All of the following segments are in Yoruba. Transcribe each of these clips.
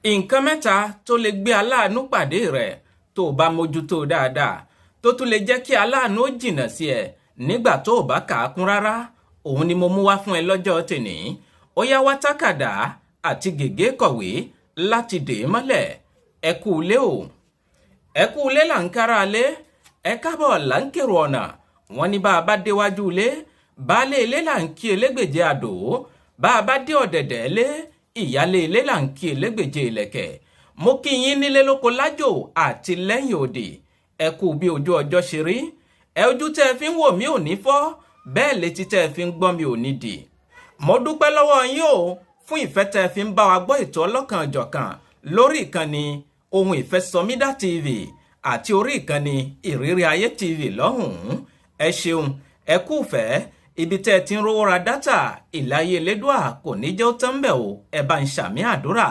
Nǹkan mẹ́ta tó lè gbé aláàánú pàdé rẹ̀ tó o bá mójútó dáadáa, tó tún lè jẹ́ kí aláàánú ó jìnnà sí ẹ nígbà tó o bá kà á kún rárá, òun ni mo mú wá fún ẹ lọ́jọ́ tèní. Ó yá, wá tákàdá àti gègé kọ̀wé láti dè é mọ́lẹ̀. Ẹ kú ilé o, ẹ kú ilé là ń kára lé, ẹ kábọ̀ là ń kérò ọ̀nà. Wọ́n ní bá a bá déwájú ilé, baálé ilé là ń kí elégbèje àdó. Bá a bá dé ọ̀dẹ̀dẹ̀ ilé, ìyálé ilé là ń kí elégbèje ìlẹ̀kẹ̀. Mo kí yín nílé, lóko, lájò àti lẹ́yìn òdì. Ẹ kú bí ojú ọjọ́ ṣe rí. Ẹ ojú tẹ́ ẹ fi ń wò mí ò ní fọ́, bẹ́ẹ̀ létí tẹ́ ẹ fi ń gbọ́ mi ò ní dì. Mo dúpẹ́ lọ́wọ́ yín o fún ìfẹ́ tẹ́ ẹ fi ń bá wa gbọ́ ètò ọlọ́kan-ò-jọ̀kan lórí ìkànnì Ohun Ìfẹ́sọmídà TV àti orí ìkànnì Ìrírí Ayé TV lọ́hùn-ún. Ẹ ṣeun, ẹ kú fẹ́. Ibi tẹ́ ẹ ti ń rówó ra data, ìláyé Elédùà kò ní jẹ́ ó tán bẹ̀ o. Ẹ bá ń ṣàmì àdúrà.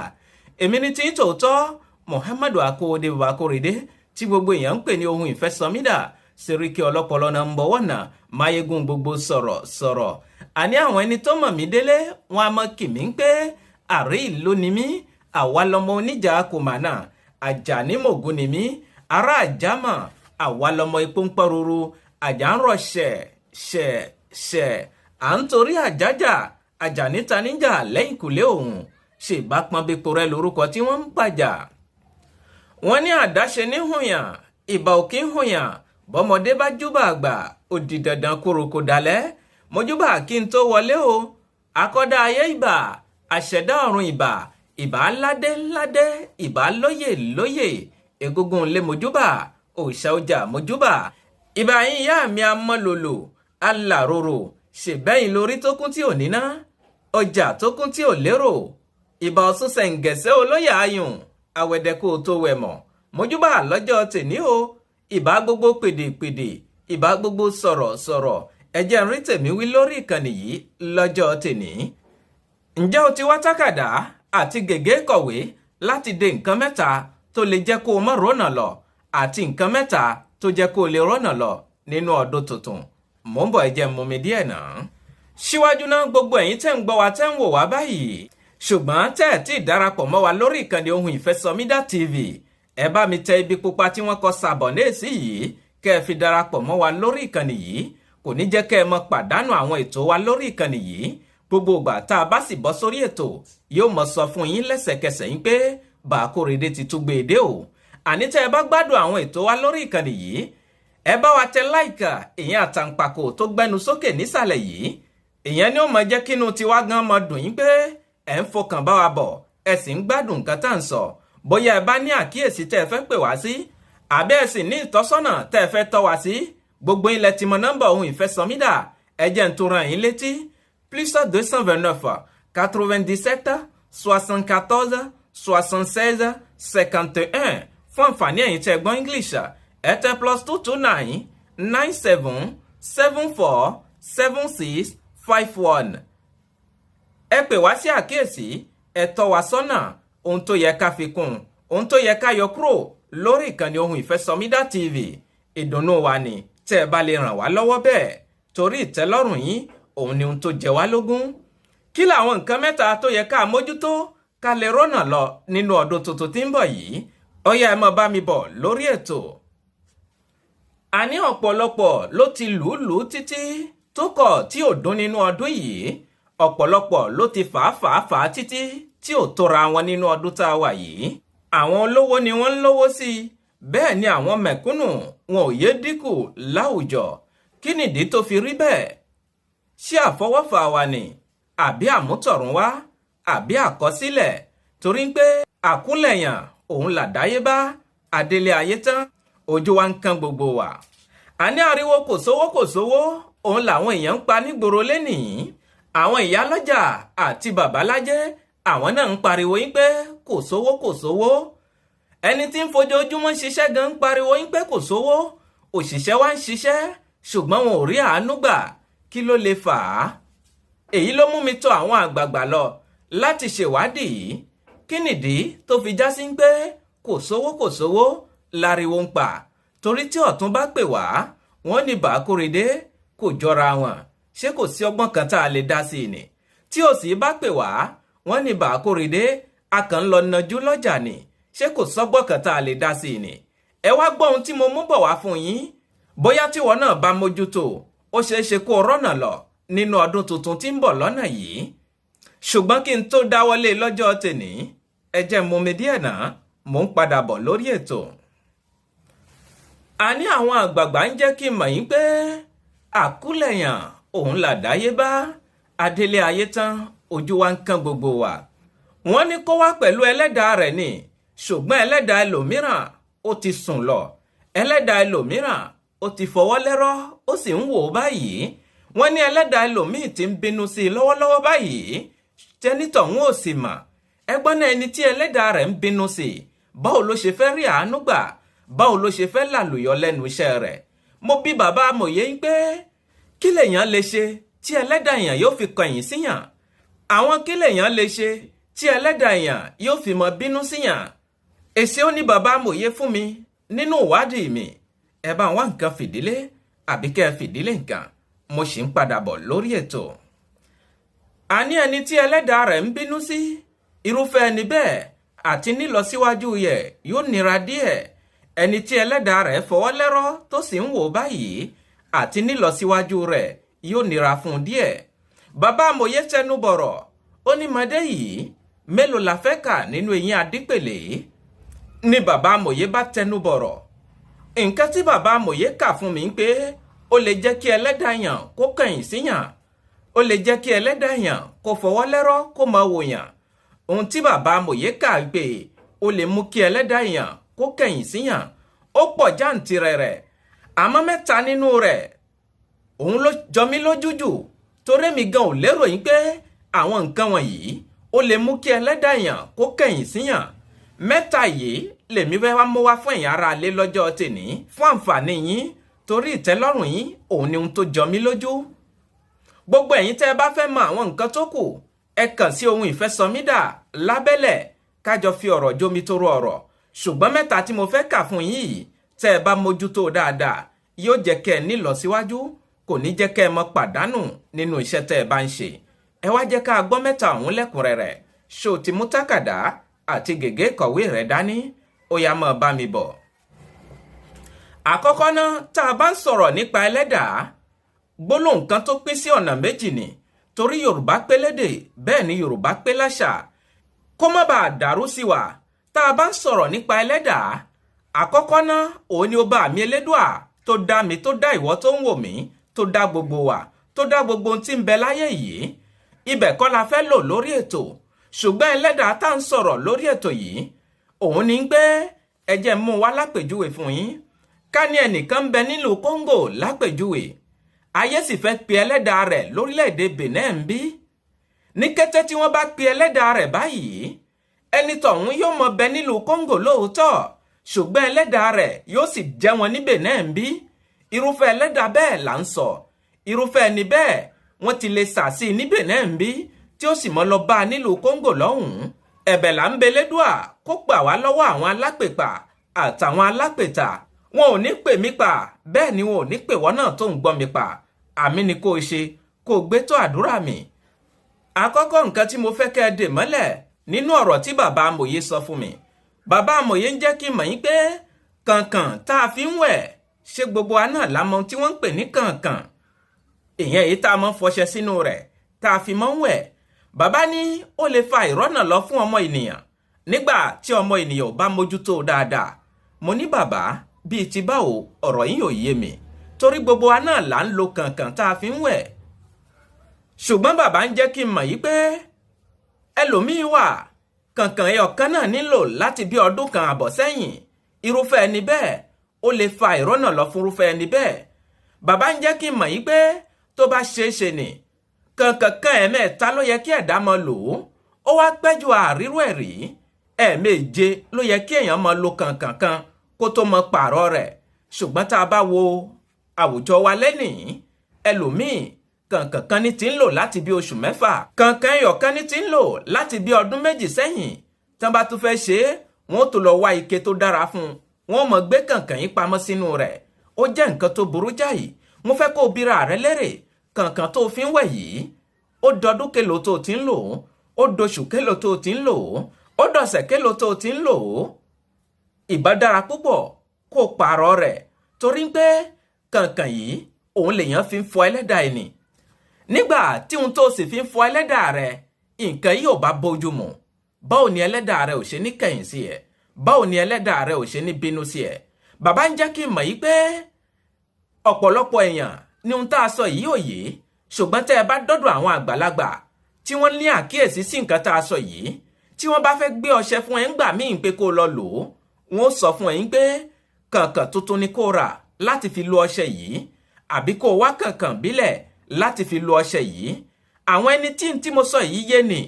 Èmi ní tí ń tòótọ́, Muhammadu Akówódé Babakóredé, tí gbogbo èèyàn ń pè ní Ohun Ìfẹ́sọmídà, Sẹ́ríkì ọlọ́pọlọ náà ń bọ̀wọ̀ náà, máyégún gbogbo sọ̀rọ̀ sọ̀rọ̀. Àní àwọn ẹni tó mọ̀ mí délé wọn a mọ̀ kì mí pé àrí ìlú ni mí. Àwa lọmọ oníjà kò mà náà, Àjàní mògùn ni mí, ará àjámọ̀. Àwa lọmọ epo ń pọ́ ruru, àjà ń rọ̀ ṣẹ̀ ṣẹ̀ ṣẹ̀, à ń torí àjájà. Àjàní ta níjà lẹ́yìn kùlé òun ṣèbápọn-bípo rẹ lórúkọ tí wọ́n ń pàjà. Wọ́n ní àdáṣe ní hùyàn, ìbà òkè ń hùyàn. Bọ́mọdé bá júbà àgbà, ó di dandan kórokò dalẹ̀. Mojúbà kí n tó wọlé o. Akọ́dá ayé ìbà, àṣẹ̀dá ọ̀run ìbà, ìbà ládé ládé, ìbà lóyè lóyè, egungun lé mojúbà, òòṣà ọjà mojúbà. Ìbà yín, ìyá mi amọ́lòlò alàròrò, ṣèbẹ́yìn lórí tó kún tí ò níná, ọjà tó kún tí ò lérò. Ìbà Ọ̀ṣun ṣẹ̀ǹgẹ̀sẹ̀ olóyè ayùn àwẹ̀dẹ kó tó wẹ̀ mọ̀. Mojúbà lọ́jọ́ tèní o. Ìbà gbogbo pèdèpèdè, ìbà gbogbo sọ̀rọ̀ sọ̀rọ̀. Ẹ jẹ́ n rí tèmi wí lórí ìkànnì yìí lọ́jọ́ tèní. Ǹjẹ́ o ti wá tákàdá àti gègé kọ̀wé láti de nǹkan mẹ́ta tó lè jẹ́ kó o má rọ́nà lọ àti nǹkan mẹ́ta tó jẹ́ kó o lè rọ́nà lọ nínú ọdún tuntun? Mò ń bọ̀, ẹ jẹ́ n mumi díẹ̀ náà. Síwájú náà, gbogbo ẹ̀yin tẹ́ ń gbọ́ wa, tẹ́ ń wò wá báyìí, ṣùgbọ́n tẹ́ ẹ̀ tí ì darapọ̀ mọ́ wa lórí ìkànnì Ohun Ìfẹ́sọmídà TV, ẹ bá mi tẹ ibi pupa tí wọ́n kọ s'abonner sí yìí, kẹ́ ẹ fi darapọ̀ mọ́ wa lórí ìkànnì yìí. Kò ní jẹ́ kẹ́ ẹ mọ pàdánù àwọn ètò wa lórí ìkànnì yìí. Gbogbo ìgbà tá a bá sì bọ́ sórí ètò, yóò mọ sọ fún yín lẹ́sẹ̀kẹsẹ̀ yín pé Bàkórèdé ti tún gbé e dé o. Àní tẹ́ ẹ bá gbádùn àwọn ètò wa lórí ìkànnì yìí, ẹ bá wa tẹ like, ìyẹn àtàǹpàkò tó gbẹnu sókè nísàlẹ̀ yìí. Ìyẹn ni ó mọ jẹ́ kínú tiwa gan mọ dùn yín pé ẹ̀ ń fọkàn bá wa bọ̀, ẹ sì ń gbádùn nǹkan tá à ń sọ. Bóyá ẹ bá ní àkíyèsí tẹ́ ẹ fẹ́ pè wá sí, àbẹ́ ẹ sì ní ìtọ́sọ́nà tẹ́ ẹ fẹ́ tọ́ wa sí, gbogbo ilẹ̀ tí mọ nọ́mbà Ohun Ìfẹ́sọmídà. Ẹ jẹ́ ń tó ràn yín létí: +229 97 74 76 51. Fún àǹfààní ẹ̀yin tẹ́ gbọ́ English, ẹ tẹ +229 97 74 76 51. Ẹ pè wá sí àkíyèsí, ẹ tọ́ wa sọ́nà, ohun tó yẹ ká fi kún, ohun tó yẹ ká yọ kúrò lórí ìkànnì Ohun Ìfẹ́sọmídà TV. Ìdùnnú wa ni tẹ́ ẹ bá lè ràn wá lọ́wọ́ bẹ́ẹ̀, torí ìtẹ́lọ́rùn yín òun ni ohun tó jẹ wá lógún. Kí làwọn nǹkan mẹ́ta tó yẹ ká mójútó ká lè rọ́nà lọ nínú ọdún tuntun tí ń bọ̀ yìí? Ó yá, ẹ máa bá mi bọ̀ lórí ètò. Àní ọ̀pọ̀lọpọ̀ ló ti lù ú lù ú títí tó kọ̀ tí ò dún nínú ọdún yìí. Ọ̀pọ̀lọpọ̀ ló ti fà á fà á fà á títí tí ò tóra wọn nínú ọdún tá a wà yìí. Àwọn olówó ni wọ́n ń lówó sí i, bẹ́ẹ̀ ni àwọn mẹ̀kúnnù wọn ò yé dínkù láwùjọ. Kí nìdí tó fi rí bẹ́ẹ̀? Ṣé àfọwọ́fà wa ni, àbí àmútọ̀runwá, àbí àkọsílẹ̀? Torí pé àkúnlẹ̀yàn òun làdáyébá, adélé ayé tán, ojú wa ń kán gbogbo wa. Àní ariwo kò sówó, kò sówó, òun làwọn èèyàn ń pa nígboro lénìí. Àwọn ìyálọ́jà àti babalájẹ́, àwọn náà ń pariwo yín pé kò sówó, kò sówó. Ẹni tí ń fojoojúmọ́ ṣiṣẹ́ gan ń pariwo yín pé kò sówó. Òṣìṣẹ́ wa ń ṣiṣẹ́, ṣùgbọ́n wọn ò rí àánú gbà. Kí ló lè fà á? Èyí ló mú mi tọ̀ àwọn àgbààgbà lọ láti ṣèwádìí kí nìdí tó fi já sí pé kò sówó, kò sówó láriwo ń pa. Torí tí ọ̀tún bá pè wá, wọ́n ní Bàkúrẹ́dé kò jọra wọn. Ṣé kò sí ọgbọ́n kan tá a lè dá sí i ni? Tí òsì bá pè wá, wọ́n ní Bàkúrẹ́dé A kàn ń lọ najú lọ́jà ni. Ṣé kò sọ́gbọ́n kan tá a lè dá sí i ni? Ẹ wá gbọ́ ohun tí mo mú bọ̀ wá fún yín. Bóyá tíwọ náà bá mójútó, ó ṣeé ṣe kó o rọ́nà lọ nínú ọdún tuntun tí ń bọ̀ lọ́nà yìí. Ṣùgbọ́n kí n tó dáwọ́lé lọ́jọ́ tèní, ẹ jẹ́ mú mi díẹ̀ náà, mò ń padà bọ̀ lórí ètò. Àní àwọn àgbààgbà ń jẹ́ kí n mọ̀ yín pé àkúlẹ̀yàn òun làdáyébá. Adélé ayé tán, ojú wa ń kán gbogbo wa. Wọ́n ní kó wá pẹ̀lú ẹlẹ́dàá rẹ̀ ni, ṣùgbọ́n ẹlẹ́dàá ẹlòmíràn ó ti sùn lọ, ẹlẹ́dàá ẹlòmíràn ó ti fọwọ́ lẹ́rọ́, ó sì ń wò ó báyìí. Wọ́n ní ẹlẹ́dàá ẹlòmíì ti ń bínú sí i lọ́wọ́lọ́wọ́ báyìí, tẹ́nítọ̀hún ò sì mà. Ẹgbọ́n náà, ẹni tí ẹlẹ́dàá rẹ̀ ń bínú sí i, báwo ló ṣe fẹ́ rí àánú gbà? Báwo ló ṣe fẹ́ làlùyọ lẹ́nu iṣẹ́ rẹ̀? Mo bí bàbá amòye ń pé kí lèèyàn lè ṣe tí ẹlẹ́dàá èèyàn yóò fi kọ̀yìn síyàn? Àwọn kí lèèyàn lè ṣe tí ẹlẹ́dàá èèyàn yóò fi mọ bínú síyàn? Èsì ó ní bàbá amòye fún mi nínú ìwádìí mi. Ẹ bá wá nǹkan fìdílé àbí kẹ́ ẹ fìdílé nǹkan, mo sì ń padà bọ̀ lórí ètò. Àní ẹni tí ẹlẹ́dàá rẹ̀ ń bínú sí, irúfẹ́ ẹni bẹ́ẹ̀ àti nílọsíwájú yẹ yóò nira díẹ̀. Ẹni tí ẹlẹ́dàá rẹ̀ fọwọ́ lẹ́rọ́ tó sì ń wò báyìí, àti nílọsíwájú rẹ̀ yóò nira fún un díẹ̀. Bàbá amòye tẹnu bọ̀rọ̀, ó ní mọdé yìí, mélòó la fẹ́ kà nínú eyín adípèlé? Ni bàbá amòye bá tẹnu bọ̀rọ̀. Nǹkan tí bàbá amòye kà fún mi pé ó lè jẹ́ kí ẹlẹ́dàá yàn kó kẹ̀yìn síyàn, ó lè jẹ́ kí ẹlẹ́dàá yàn kó fọwọ́ lẹ́rọ́ kó máa wò yàn. Ohun tí bàbá amòye kà pé ó lè mú kí ẹlẹ́dàá yàn kó kẹ̀yìn síyàn, ó pọ̀ jáǹtirẹrẹ, àmọ́ mẹ́ta nínú rẹ̀ òun ló jọ mí lójú jù, torí mi gan ò lérò yín pé àwọn nǹkan wọ̀nyí ó lè mú kí ẹlẹ́dàá yàn kó kẹ̀yìn síyàn. Mẹ́ta yìí lèmi fẹ́ wá mú wá fún ẹ̀yin ará ilé lọ́jọ́ tèní fún àǹfààní yín, torí ìtẹ́lọ́rùn yín òun ni ohun tó jọ mí lójú. Gbogbo ẹ̀yin tẹ́ ẹ bá fẹ́ mọ àwọn nǹkan tó kù, ẹ kàn sí ohun ìfẹ́sọmídà lábẹ́lẹ̀, kájọ fi ọ̀rọ̀ jómi toro ọ̀rọ̀. Ṣùgbọ́n mẹ́ta tí mo fẹ́ kà fún yín yìí, tẹ́ ẹ bá mójútó dáadáa, yóò jẹ́ kẹ́ ẹ nílọsíwájú, kò ní jẹ́ kẹ́ ẹ mọ pàdánù nínú iṣẹ́ tẹ́ ẹ bá ń ṣe. Ẹ wá jẹ́ ká gbọ́ mẹ́ta ọ̀hún lẹ́kùnrẹ́rẹ́. Ṣó o ti mú tákàdá àti gègé ìkọ̀wé rẹ̀ dání? Ó yá, máa bá mi bọ̀. Àkọ́kọ́ náà, tá a bá ń sọ̀rọ̀ nípa ẹlẹ́dàá, gbólóhùn kan tó pín sí ọ̀nà méjì ni, torí Yorùbá pé lédè, bẹ́ẹ̀ ni Yorùbá pé láṣà. Kó má bàa dàrú sí wa, tá a bá ń sọ̀rọ̀ nípa ẹlẹ́dàá, àkọ́kọ́ náà òun ni ọba mi Elédùà tó dá mi, tó dá ìwọ tó ń wò mí, tó dá gbogbo wa, tó dá gbogbo ohun tí ń bẹ láyé yìí. Ibẹ̀ kọ́ la fẹ́ lò lórí ètò. Ṣùgbọ́n ẹlẹ́dàá tá ń sọ̀rọ̀ lórí ètò yìí, òun ní pé ẹ jẹ́ mú wá lápèjúwe fún yín. Ká ní ẹnìkan ń bẹ nílùú Kóńgò lápèjúwe, ayé sì fẹ́ pe ẹlẹ́dàá rẹ̀ lórílẹ̀‐èdè Benin ń bí. Ní kété tí wọ́n bá pe ẹlẹ́dàá rẹ̀ báyìí, ẹni tọ̀hún yóò mọ bẹ nílùú Kóńgò lóòótọ́, ṣùgbọ́n ẹlẹ́dàá rẹ̀ yóò sì jẹ́ wọn ní Benin ń bí. Irúfẹ́ ẹlẹ́dàá bẹ́ẹ̀ là ń sọ. Irúfẹ́ ẹni bẹ́ẹ̀, wọ́n ti lè sàsí ní Benin ń bí, tí ó sì mọ́ lọ bá a nílùú Kóńgò lọ́hùn-ún. Ẹ̀bẹ̀ là ń belédùà kó gbà wá lọ́wọ́ àwọn alápèpà àtàwọn alápètà. Wọn ò ní pè mí pa, bẹ́ẹ̀ ni wọn ò ní pè wọ́n náà tó ń gbọ́ mi pa. Àmì ni kó o ṣe, kó o gbé tó àdúrà mi. Àkọ́kọ́ nǹkan tí mo fẹ́ kẹ́ ẹ dè mọ́lẹ̀ nínú ọ̀rọ̀ tí bàbá amòye sọ fún mi, bàbá amòye ń jẹ́ kí n mọ̀ yín pé kànkàn tá a fi ń wẹ̀, ṣé gbogbo wa náà la mọ̀ tí wọ́n ń pè ní kànkàn? Ìyẹn èyí tá a mọ̀ fọṣẹ sínú rẹ̀ tá a fi mọ́ ń wẹ̀. Bàbá ní ó lè fa ìrọ́nà lọ fún ọmọ ènìyàn nígbà tí ọmọ ènìyàn ò bá mójútó dáadáa. Mo ní, "Bàbá, bíi ti báwo? Ọ̀rọ̀ yín ò yé mi, torí gbogbo wa náà là ń lo kànkàn tá a fi ń wẹ̀." Ṣùgbọ́n bàbá ń jẹ́ kí n mọ̀ yí pé ẹlòmíín wà, kànkàn ẹyọ kan náà nílò láti bí ọdún kan àbọ̀ sẹ́yìn. Irúfẹ́ ẹni bẹ́ẹ̀, ó lè fa ìrọ́nà lọ fún irúfẹ́ ẹni bẹ́ẹ̀. Bàbá ń jẹ́ kí n mọ̀ yí pé tó bá ṣeé ṣe nì, kànkàn kan ẹ̀ẹ̀mẹ́ta ló yẹ kí ẹ̀dá máa lò ó. Ó wá pẹ́ ju àríró ẹ̀ rí, ẹ̀ẹ̀méje ló yẹ kí èèyàn máa lo kànkàn kan kó tó mọ pààrọ̀ rẹ̀. Ṣùgbọ́n tá a bá wo àwùjọ wa lẹ́nìí, ẹlòmíì, kànkàn kan ní ti ń lò láti bí oṣù 6, kànkàn ẹyọ kan ní ti ń lò láti bí ọdún 2 sẹ́yìn. Tán bá tún fẹ́ ṣe é, wọ́n tó lọ wá ike tó dára fún un, wọ́n mọ̀ gbé kànkàn yìí pamọ́ sínú rẹ̀. Ó jẹ́ nǹkan tó burú jáì. Mo fẹ́ kó o bíra rẹ lérè, kànkàn tó fi ń wẹ̀ yìí, ó dọdún kélòó tó ti ń lò ó? Ó doṣù kélòó tó ti ń lò ó? Ó dọ̀sẹ̀ kélo tó o ti ń lò ó. Ìbá dára púpọ̀ kó o pààrọ̀ rẹ̀, torí pé kànkàn yìí òun lèèyàn fi ń fọ ẹlẹ́dàá ẹni. Nígbà tí ohun tó o sì fi ń fọ ẹlẹ́dàá rẹ, nǹkan yìí ò bá bójú mu, báwo ni ẹlẹ́dàá rẹ ò ṣe ní kẹ̀yìn sí ẹ? Báwo ni ẹlẹ́dàá rẹ ò ṣe ní bínú sí ẹ? Bàbá ń jẹ́ kí n mọ̀ yìí pé ọ̀pọ̀lọpọ̀ èèyàn ní ohun tá a sọ yìí ò yé, ṣùgbọ́n tẹ́ ẹ bá dọ́dọ̀ àwọn àgbàlagbà tí wọ́n ní àkíyèsí sí nǹkan tá a sọ yìí, tí wọ́n bá fẹ́ gbé ọṣẹ fún ẹ ńgbà míì pé kó lọ lò ó, wọ́n ó sọ fún ẹ pé kànkàn tuntun ni kó rà láti fi lo ọṣẹ yìí, àbí kó wá kànkàn bílẹ̀ láti fi lo ọṣẹ yìí. Àwọn ẹni tí mo sọ yìí yé ni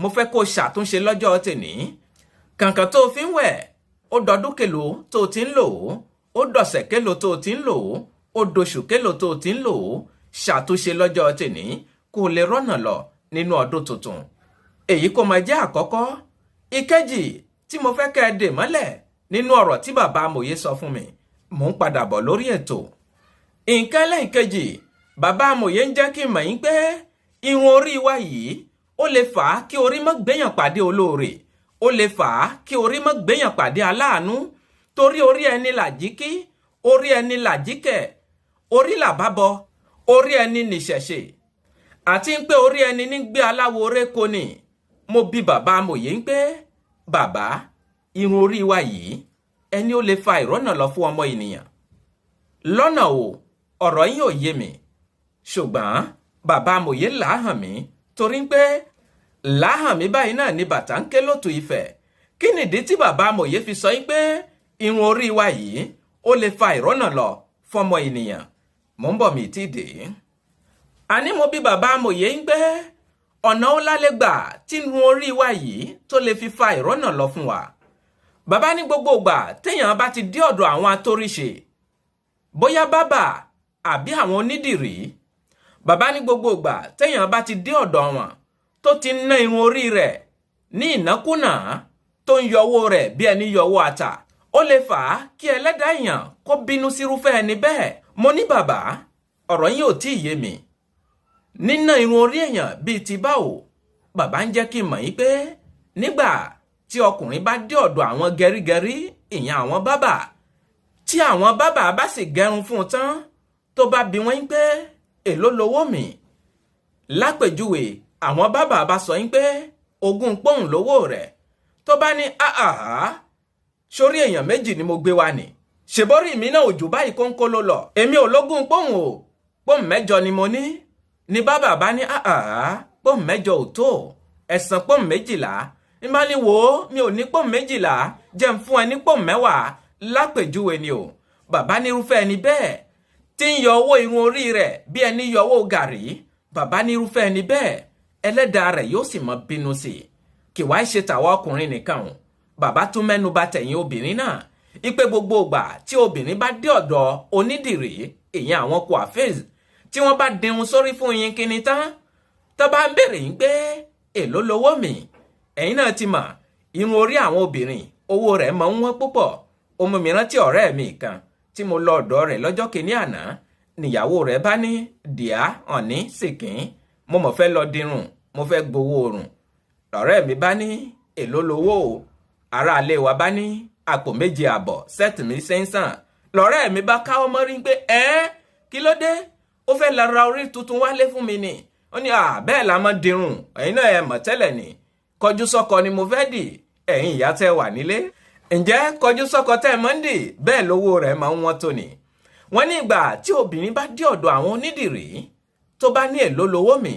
mo fẹ́ kó ṣàtúnṣe lọ́jọ́ tèní. Kànkàn tó o fi ń wẹ̀, ó dọdún kèlò tó o ti ń lò ó, ó dọ̀sẹ̀ kélò tó o ti ń lò ó, ó doṣù kélò tó o ti ń lò ó. Ṣàtúnṣe lọ́jọ́ tèní kó o lè rọ́nà lọ nínú ọdún tuntun. Èyí kò máa jẹ́ àkọ́kọ́. Ìkejì tí mo fẹ́ kẹ́ ẹ dè mọ́lẹ̀ nínú ọ̀rọ̀ tí bàbá amòye sọ fún mi, mò ń padà bọ̀ lórí ètò. Nǹkan lẹ́ẹ̀kejì, bàbá amòye ń jẹ́ kí n mọ̀ yín pé irun orí wa yìí, ó lè fà á kí orí má gbéyàn pàdé olóore, ó lè fà á kí orí má gbéyàn pàdé aláàánú, torí orí ẹni làjíkí, orí ẹni làjíkẹ̀, orí làbábọ, orí ẹni nìṣẹ̀ṣe, àti ń pé orí ẹni ní gbé aláwo réko ni. Mo bi bàbá amòye ń pé, bàbá, irun orí wa yìí, ẹni ó lè fa ìrọ́nà lọ fún ọmọ ènìyàn lọ́nà o? Ọ̀rọ̀ yín ò yé mi. Ṣùgbọ́n bàbá amòye làáhàn mí, torí pé làáhàn mí báyìí náà ni bàtà ń ké lótú Ifẹ̀. Kí nìdí tí bàbá amòye fi sọ yín pé irun orí wa yìí ó lè fa ìrọ́nà lọ fọmọ ènìyàn? Mò ń bọ̀, mi tí dé. Àní mo bí bàbá amòye ń gbé ọ̀nà ó lálẹ́ gbà tí irun orí wa yìí tó lè fi fa ìrọ́nà lọ fún wa. Bàbá ní gbogbo ìgbà téèyàn bá ti dé ọ̀dọ̀ àwọn atóríṣe, bóyá bábà àbí àwọn onídìrí, bàbá ní gbogbo ìgbà téèyàn bá ti dé ọ̀dọ̀ wọn tó ti ná irun orí rẹ̀ ní ìnákúnà, tó ń yọwọ́ rẹ̀ bí ẹni yọwọ́ ata, ó lè fà á kí ẹlẹ́dàá èèyàn kó bínú sírúfẹ́ ẹni bẹ́ẹ̀. Mo ní, bàbá, ọ̀rọ̀ yín ò tí ì yé mi. Níná irun orí èèyàn bíi ti báwo? Bàbá ń jẹ́ kí n mọ̀ yín pé nígbà tí ọkùnrin bá dé ọ̀dọ̀ àwọn gẹrígẹrí, ìyẹn àwọn bábà, tí àwọn bábà bá sì gẹrun fún un tán, tó bá bi wọ́n pé èló lowó mi, lápèjúwe, àwọn bábà bá sọ yín pé 20 pọ́ùn lówó rẹ̀, tó bá ní, àhàhà, sórí èèyàn méjì ni mo gbé wá ní, ṣèbórí mi náà òjò báyìí kónkó ló lọ, èmi ò lógún pọ́ùn o, pọ́ùn 8 ni mo ní. Ní bábà bá ní, àhàhà, pọ́ùn 8 ò tó, ẹ̀sán pọ́ùn 12. Ní bá ní, wò ó, mi ò ní pọ́ùn 12, jẹ́ ń fún ẹ ní pọ́ùn 10, lápèjúwe ni o. Bàbá nírúfẹ́ ẹni bẹ́ẹ̀ tí ń yọ owó irun orí rẹ̀ bí ẹni yọ owó gàrí, bàbá nírúfẹ́ ẹni bẹ́ẹ̀, ẹlẹ́dàá rẹ̀ yóò sì mọ bínú sí i. Kì wá ṣe tàwa ọkùnrin nìkan o, bàbá tún mẹ́nu bà tẹ̀yìn obìnrin náà, ipe gbogbo ìgbà tí obìnrin bá dé ọ̀dọ̀ onídìrí, ìyẹn àwọn coiffeuse, tí wọ́n bá dirun sórí fún yín kíni tán, tó bá ń béèrè yín pé èló lowó mi, ẹ̀yin náà ti mọ̀, irun orí àwọn obìnrin, owó rẹ̀ máa ń wọ́n púpọ̀. Ọmọ mi rántí ọ̀rẹ́ mi kan tí mo lọ ọ̀dọ̀ rẹ̀ lọ́jọ́ kìíní àná, níyàwó rẹ̀ bá ní, dìá ọ̀ní sìnkín, mo mọ̀ fẹ́ lọ dirun, mo fẹ́ gbowó oorun. Ọ̀rẹ́ mi bá ní, èló lowó o? Aráalé wa bá ní àpò 7.5, 7500. Lọ́rẹ́ mi bá káwọ́ mọ́rí pé, ẹ́, kí ló dé? Ó fẹ́ lọ ra orí tuntun wálé fún mi ni. Ó ní, à bẹ́ẹ̀ la mọ́ dirun, ẹ̀yin náà ẹ mọ̀ tẹ́lẹ̀ ni, kọjú sọ́kọ ni mo fẹ́ dì. Ẹ̀yin ìyá tẹ́ wà nílé, ǹjẹ́ kọjú sọ́kọ tẹ́ ẹ mọ́ ń dì bẹ́ẹ̀ lówó rẹ̀ máa ń wọ́n tó ni? Wọ́n ní ìgbà tí obìnrin bá dé ọ̀dọ̀ àwọn onídìrí, tó bá ní èló lowó mi,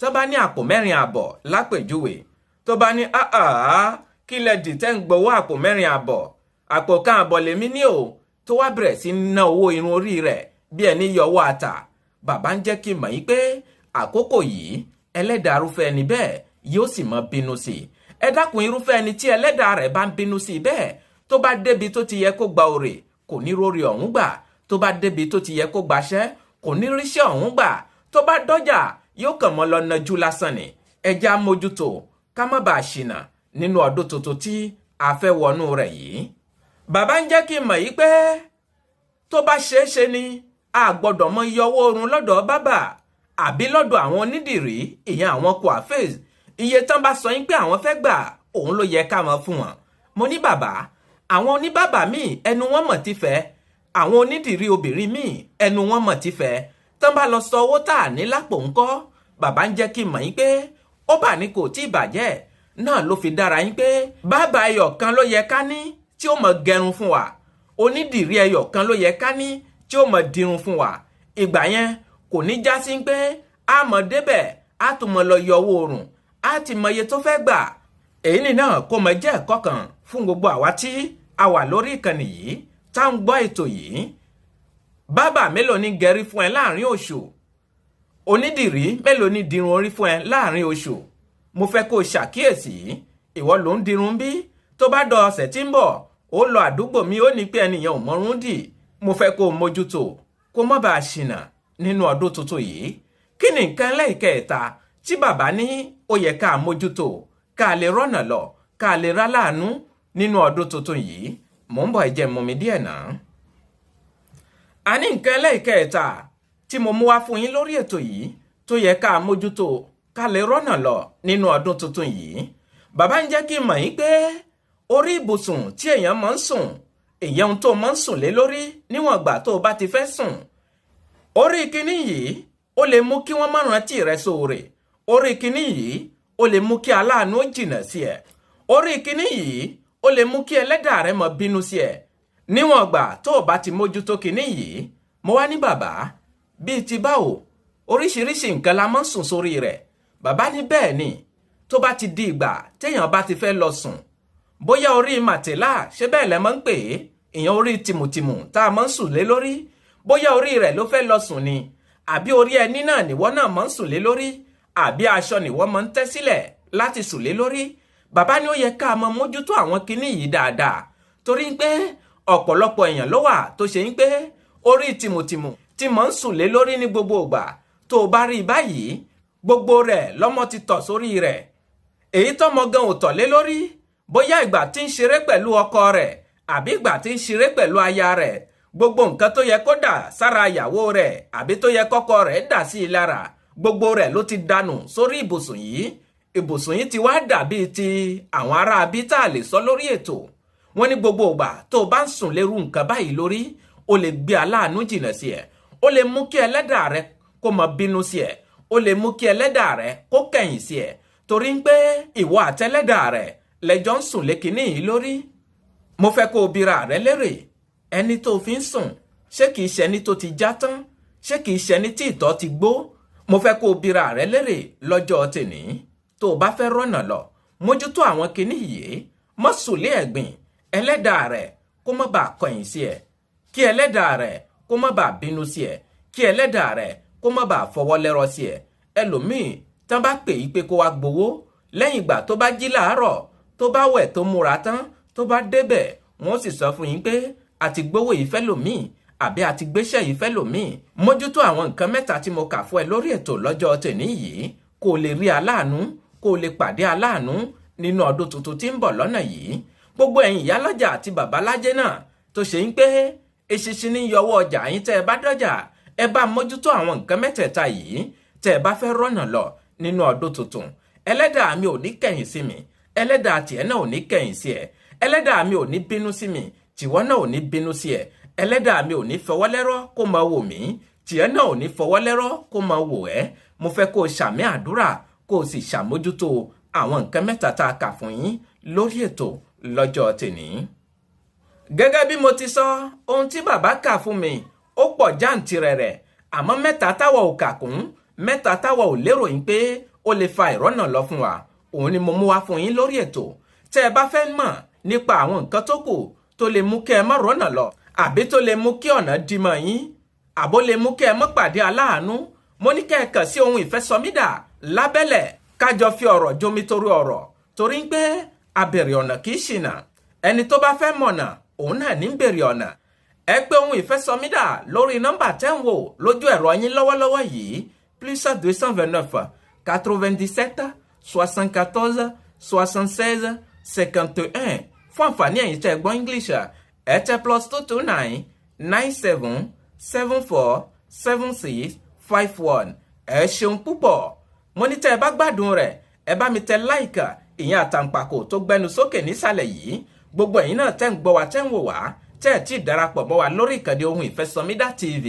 tó bá ní àpò 4.5 lápèjúwe, tó bá ní, àhà, kí lẹ dì tẹ́ ń gbowó àpò 4.5? Àpò 1.5 lèmi ní o. Tó wá bẹ̀rẹ̀ sí ná owó irun orí rẹ̀ bí ẹni yọwọ́ ata, bàbá ń jẹ́ kí n mọ̀ yín pé àkókò yìí, ẹlẹ́dàá irúfẹ́ ẹni bẹ́ẹ̀ yóò sì mọ bínú sí i. Ẹ dákun, irúfẹ́ ẹni tí ẹlẹ́dàá rẹ̀ bá ń bínú sí i bẹ́ẹ̀, tó bá débi tó ti yẹ kó gba òrè, kò ní rórí ọ̀hún gbà. Tó bá débi tó ti yẹ kó gbaṣẹ́, kò ní ríṣẹ́ ọ̀hún gbà. Tó bá dọ́jà, yóò kàn mọ́ lọ nájú lásán ni. Ẹ jẹ́ á mójútó ká má bàa ṣìnà nínú ọdún tuntun tí a fẹ́ wọnú rẹ̀ yìí. Bàbá ń jẹ́ kí n mọ̀ yìí pé tó bá ṣeé ṣe ni, a gbọ́dọ̀ mọ iye owó oorun lọ́dọ̀ bábà àbí lọ́dọ̀ àwọn onídìrí, ìyẹn àwọn coiffeuse. Iye tán bá sọ yín pé àwọn fẹ́ gbà. Òun ló yẹ ká mọ̀ fún wọn. Mo ní bàbá, àwọn oníbàbà míì ẹnu wọn mọ̀ ti fẹ́, àwọn onídìrí obìnrin míì ẹnu wọn mọ̀ ti fẹ́. Tán bá lọ sọ owó tá a ní lápò ńkọ́? Bàbá ń jẹ́ kí n mọ̀ yín pé ó bà ní kò tí ì bàjẹ́ náà ló fi dára yín pé bàbá ẹyọ kan ló yẹ ká ní tí ó mọ̀ gẹrun fún wa, onídìrí ẹyọ kan ló yẹ ká ní tí ó mọ̀ dirun fún wa. Ìgbà yẹn kò ní já sí pé a mọ̀ débẹ̀, a tún mọ̀ lọ yọ owó oòrùn, a ti mọ iye tó fẹ́ gbà. Èyí ni náà kó mọ jẹ́ ẹ̀kọ́ kan fún gbogbo àwa tí a wà lórí ìkànnì yìí tá ń gbọ́ ètò yìí. Bábà mélòó ní gẹrí fún ẹ láàrin oṣù? Onídìrí mélòó ní dirun orí fún ẹ láàrin oṣù? Mo fẹ́ kó o ṣàkíyèsí. Ìwọ ló ń dirun bí, tó bá dọ̀ ọ̀sẹ̀ tí ń bọ̀, ó lọ àdúgbò mi, ó ní pé ẹnìyàn ò mọrún dì. Mo fẹ́ kó o mójútó kó má bàa ṣìnà nínú ọdún tuntun yìí. Kí ni nǹkan ẹlẹ́ẹ̀kẹta tí bàbá ní ó yẹ ká mójútó, ká lè rọ́nà lọ, ká lè rá láàánú nínú ọdún tuntun yìí? Mò ń bọ̀, ẹ jẹ́ mú mi díẹ̀ náà. A ní nǹkan ẹlẹ́ẹ̀kẹta tí mo mú wá fún yín lórí ètò yìí tó yẹ ká mójútó, ká lè rọ́nà lọ nínú ọdún tuntun yìí. Bàbá ń jẹ́ kí n mọ̀ yín pé orí ibùsùn tí èèyàn máa ń sùn, èèyàn tó máa ń sùn lé lórí níwọ̀n ìgbà tó o bá ti fẹ́ sùn, orí kinní yìí, ó lè mú kí wọ́n má rántí rẹ sóore. Orí kinní yìí, ó lè mú kí aláàánú ó jìnà sí ẹ. Orí kinní yìí, ó lè mú kí ẹlẹ́dàá rẹ mọ bínú sí ẹ níwọ̀n ìgbà tó o bá ti mójútó kinní yìí. Mo wá ní, bàbá, bíi ti báwo? Oríṣiríṣi nǹkan la máa ń sùn sórí rẹ̀. Bàbá ní bẹ́ẹ̀ ni, tó bá ti di ìgbà téèyàn bá ti fẹ́ lọ sùn, bóyá orí matelas, ṣé bẹ́ẹ̀ lẹ́ máa ń pè é, ìyẹn orí tìmùtìmù tá a máa ń sùn lé lórí, bóyá orí rẹ̀ ló fẹ́ lọ sùn ni, àbí orí ẹní náà nìwọ náà máa ń sùn lé lórí, àbí aṣọ nìwọ máa ń tẹ́ sílẹ̀ láti sùn lé lórí. Bàbá ní ó yẹ ká máa mójútó àwọn kinní yìí dáadáa, torí pé ọ̀pọ̀lọpọ̀ èèyàn ló wà tó ṣe ń pé orí tìmùtìmù tí mò ń sùn lé lórí ní gbogbo ìgbà, tó o bá rí i báyìí, gbogbo rẹ̀ lọ́mọ ti tọ̀ sórí rẹ̀. Èyí tọ́mọ gan ò tọ̀ lé lórí, bóyá ìgbà tí ń ṣeré pẹ̀lú ọkọ rẹ̀ àbí ìgbà tí ń ṣeré pẹ̀lú aya rẹ̀, gbogbo nǹkan tó yẹ kó dà sára ìyàwó rẹ̀ àbí tó yẹ kọ́kọ rẹ̀ dà sí i lára, gbogbo rẹ̀ ló ti dànù sórí ibùsùn yìí. Ibùsùn yìí ti wá dàbí ti àwọn ará abí tá a lè sọ lórí ètò. Wọ́n ní gbogbo ìgbà tó o bá ń sùn lérú nǹkan báyìí lórí, o lè gbé aláàánú jìnnà sí ẹ, ó lè mú kí ẹlẹ́dàá rẹ kó mọ bínú sí ẹ, ó lè mú kí ẹlẹ́dàá rẹ kó kẹ̀yìn sí ẹ, torí pé ìwọ àtẹlẹ́dàá rẹ lẹ́jọ́ ń sùn lékiní yìí lórí. Mo fẹ́ kó o bira rẹ lérè, ẹni tó fi ń sùn, ṣé kìí ṣẹni tó ti já tán? Ṣé kìí ṣẹni tí ìtọ̀ ti gbó? Mo fẹ́ kó o bira rẹ lérè lọ́jọ́ tèní. Tó o bá fẹ́ rọ́nà lọ, mójútó àwọn kinní yìí. Mọ́ sùn lé ẹ̀gbìn, ẹlẹ́dàá rẹ kó má bàa kọ̀yìn sí ẹ, kí ẹlẹ́dàá rẹ kó má bàa bínú sí ẹ, kí ẹlẹ́dàá rẹ kó má bàa fọwọ́ lẹ́rọ̀ sí ẹ. Ẹlòmíì, tán bá pè é pé kó wá gbowó, lẹ́yìn ìgbà tó bá jí làárọ̀, tó bá wẹ̀, tó múra tán, tó bá débẹ̀, wọ́n sì sọ fún yín pé àti gbowó yìí fẹ́ lòmíì àbí àti gbéṣẹ́ yìí fẹ́ lòmíì. Mójútó àwọn nǹkan mẹ́ta tí mo kà fún ẹ lórí ètò lọ́jọ́ tèní yìí, kó o lè rí aláàánú, kó o lè pàdé aláàánú nínú ọdún tuntun tí ń bọ̀ lọ́nà yìí. Gbogbo ẹ̀yin ìyálọ́jà àti babalájẹ́ náà tó ṣe ń pé eṣinṣin ní yọwọ́ ọjà yín tẹ́ ẹ bá dọ́jà, ẹ bá mójútó àwọn nǹkan mẹ́tẹ̀ẹ̀ta yìí tẹ́ ẹ bá fẹ́ rọ́nà lọ nínú ọdún tuntun. Ẹlẹ́dàá mi ò ní kẹ̀yìn sí mi, ẹlẹ́dàá tiẹ̀ náà ò ní kẹ̀yìn sí ẹ. Ẹlẹ́dàá mi ò ní bínú sí mi, tìwọ́ náà ò ní bínú sí ẹ. Ẹlẹ́dàá mi ò ní fọwọ́ lẹ́rọ́ kó máa wò mí, tìẹ náà ò ní fọwọ́ lẹ́rọ́ kó máa wò ẹ́. Mo fẹ́ kó o ṣàmì àdúrà, kó o sì ṣàmójútó àwọn nǹkan mẹ́ta tá a kà fún yín lórí ètò lọ́jọ́ tèní. Gẹ́gẹ́ bí mo ti sọ, ohun tí bàbá kà fún mi ó pọ̀ jáǹtirẹ̀rẹ̀, àmọ́ mẹ́ta táwa ò kà kún, mẹ́ta táwa ò lérò yín pé ó lè fa ìrọ́nà lọ fún wa, òun ni mo mú wá fún yín lórí ètò. Tẹ́ ẹ bá fẹ́ mọ̀ nípa àwọn nǹkan tó kù tó lè mú kí ẹ má rọ́nà lọ, àbí tó lè mú kí ọ̀nà dí mọ́ yín, àbó lè mú kí ẹ má pàdé aláàánú, mo ní kẹ́ ẹ kàn sí ohun ìfẹ́sọmídà lábẹ́lẹ̀, kájọ fi ọ̀rọ̀ jomitoro ọ̀rọ̀, torí pé abèrè ọ̀nà kì í ṣìnà. Ẹni tó bá fẹ́ mọ̀nà, òun náà ní bèrè ọ̀nà. Ẹ pé ohun ìfẹ́sọmídà lórí nọ́mbà tẹ́ ń wò lójú ẹ̀rọ yín lọ́wọ́lọ́wọ́ yìí: +229 97 74 76 51. Fún àǹfààní ẹ̀yin tẹ́ ẹ gbọ́ English, ẹ tẹ +229 97 74 76 51. Ẹ ṣeun púpọ̀. Mo ní tẹ́ ẹ bá gbádùn rẹ̀, ẹ bá mi tẹ like. Ìyẹn àtàǹpàkò tó gbẹnu sókè nísàlẹ̀ yìí. Gbogbo ẹ̀yin náà tẹ́ ń gbọ́ wa, tẹ́ ń wò wá, tẹ́ ẹ̀ tí ì darapọ̀ mọ́ wa lórí ìkànnì Ohun Ìfẹ́sọmídà TV,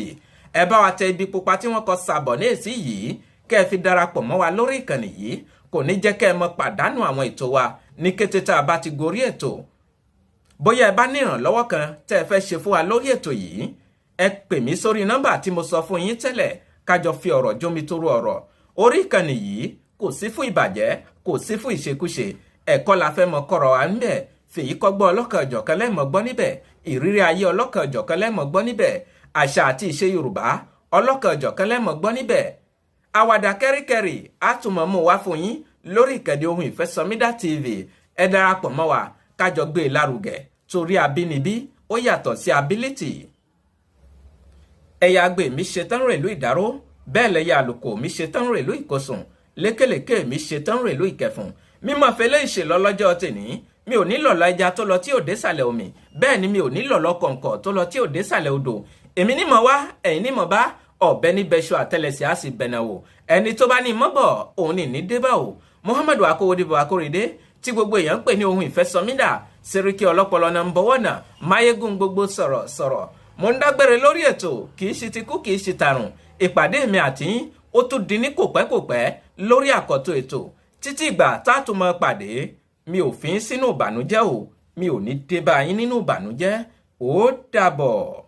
ẹ bá wa tẹ ibi pupa tí wọ́n kọ sàbọ̀ ní èsì yìí kẹ́ ẹ fi darapọ̀ mọ́ wa lórí ìkànnì yìí. Kò ní jẹ́ kẹ́ ẹ mọ pàdánù àwọn ètò wa ní kété tá a bá ti gorí ètò. Bóyá ẹ bá ní ìrànlọ́wọ́ kan tẹ́ ẹ fẹ́ ṣe fún wa lórí ètò yìí, ẹ pè mí sórí nọ́mbà tí mo sọ fún yín tẹ́lẹ̀, kájọ fi ọ̀rọ̀ jómi toro ọ̀rọ̀. Orí ìkànnì yìí kò sí fún ìbàjẹ́, kò sí fún ìṣekúṣe. Ẹ̀kọ́ la fẹ́ mọ kọ́rọ̀ wa ń bẹ̀. Fèyí kọ́gbọ́n ọlọ́kan ọ̀jọ̀kan lẹ́mọ̀ gbọ́ níbẹ̀, ìrírí ayé ọlọ́kan ọ̀jọ̀kan lẹ́mọ̀ gbọ́ níbẹ̀, àṣà àti ìṣe Yorùbá ọlọ́kan ọ̀jọ̀kan lẹ́mọ̀ gbọ́ níbẹ̀, àwàdà kẹ́ríkẹ́rì àtúmọ̀ mú wá fún yín lórí ìkànnì Ohun Ìfẹ́sọmídà TV. Ẹ darapọ̀ mọ́ wa kájọ gbé e lárugẹ, torí abínibí ó yàtọ̀ sí ability. Ẹ̀yà àgbè mi ṣetán rèlú Ìdáró, bẹ́ẹ̀ lẹ́yà àlùkò mi ṣetán rèlú Ìkosùn, lékèlékè mi ṣetán rèlú Ìkẹfùn. Mímọ̀ fẹlẹ́ ìṣèlọ lọ́jọ́ tèní. Mi ò ní lọ̀lọ́ ẹja tó lọ tí ò dé sàlẹ̀ omi, bẹ́ẹ̀ ni mi ò ní lọ̀lọ́ kọ̀ǹkọ̀ tó lọ tí ò dé sàlẹ̀ odò. Èmi ní mọ̀ wá, ẹ̀yin ní mọ̀ bá. Ọ̀bẹ ní bẹ́ṣọ, àtẹlẹsẹ̀ á sì bẹ̀nà wò. Ẹni tó bá ní mọ́bọ̀ òun ní ní débà o. Muhammadu Akówódìbò Akórèdé tí gbogbo èèyàn ń pè ní Ohun Ìfẹ́sọmídà, Sẹ́ríkì ọlọ́pọlọ náà ń bọ̀wọ̀ náà, máyégún gbogbo sọ̀rọ̀ sọ̀rọ̀. Mo ń dágbére lórí ètò. Kì í ṣe ti kú, kì í ṣe tàrùn. Ìpàdé mi àti yín ó tún di ní kòpẹ́kòpẹ́ lórí àkọ́tún ètò. Títí ìgbà tá a tún mọ pàdé, mi ò fi ń sínú ìbànújẹ́ o, mi ò ní dé bá yín nínú ìbànújẹ́. Ó dàbọ̀.